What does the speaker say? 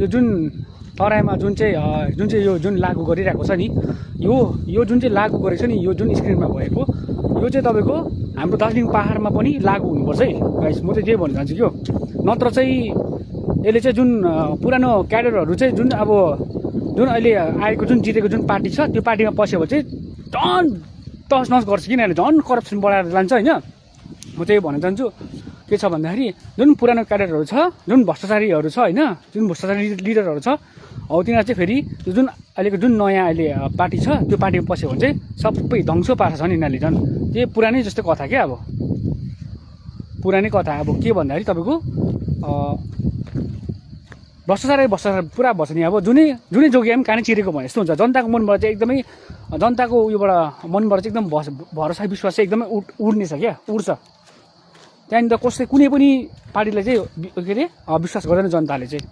यो जुन तराईमा जुन चाहिँ यो जुन लागू गरिरहेको छ नि यो जुन चाहिँ लागू गरेको छ नि यो जुन स्क्रिनमा भएको यो चाहिँ तपाईँको हाम्रो दार्जिलिङ पाहाडमा पनि लागू हुनुपर्छ है गाइस। म चाहिँ त्यही भन्न चाहन्छु कि नत्र चाहिँ यसले चाहिँ जुन पुरानो क्याडरहरू चाहिँ जुन अब जुन अहिले आएको जुन जितेको जुन पार्टी छ त्यो पार्टीमा पस्यो भने चाहिँ झन् तस नस गर्छ किनभने झन् करप्सन बढाएर जान्छ होइन। म चाहिँ भन्न चाहन्छु के छ भन्दाखेरि जुन पुरानो क्याडरहरू छ जुन भ्रष्टाचारीहरू छ होइन जुन भ्रष्टाचारी लिडरहरू छ हौ तिनीहरू चाहिँ फेरि त्यो जुन अहिलेको जुन नयाँ अहिले पार्टी छ त्यो पार्टीमा पस्यो भने चाहिँ सबै ध्वंस पार्छ नि यिनीहरूले झन्। त्यो पुरानै जस्तो कथा क्या अब पुरानै कथा अब के भन्दाखेरि तपाईँको भ्रष्टाचार पुरा भन्छ नि अब जुनै जोगिया पनि कानै चिरेको भने जस्तो हुन्छ। जनताको मनबाट चाहिँ एकदमै जनताको उयोबाट मनबाट चाहिँ एकदम भरोसा विश्वास चाहिँ एकदमै उड्ने छ क्या उड्छ। त्यहाँनिर कसै कुनै पनि पार्टीलाई चाहिँ के अरे विश्वास गर्दैन जनताले चाहिँ।